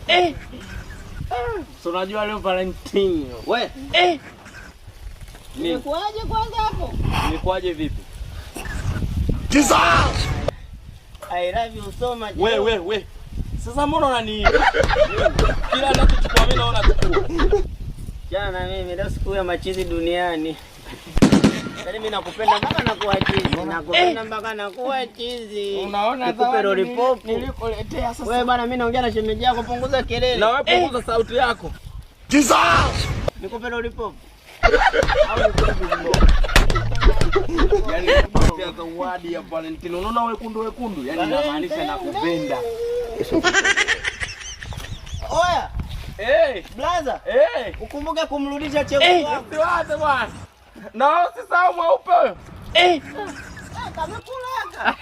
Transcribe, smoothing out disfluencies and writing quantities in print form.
Eh. So unajua leo Valentino. We, Eh. Nini? imekuwaje kwanza hapo? Imekuwaje vipi? I love you so much. We we we. Sasa mbona unani kila ninachochukua mimi naona chukua. Jana na mimi leo siku ya machizi duniani. Yaani mimi nakupenda mpaka nakuwa chizi. Nakupenda mpaka nakuwa chizi. Unaona nikupe zawadi lollipop. nilikuletea sasa. Wewe bwana, mimi naongea na shemeji yako, punguza kelele. Na wewe punguza sauti yako. Nikupe lollipop. Au nikupe big. Yaani nakuletea zawadi ya Valentino. Unaona wekundu wekundu? Yaani inamaanisha nakupenda. Oya, Eh, blaza. eh. Ukumbuke kumrudisha cheusi wako. Usiwaze bwana. Na usisahau mweupe huyo. Eh, kamekula aka.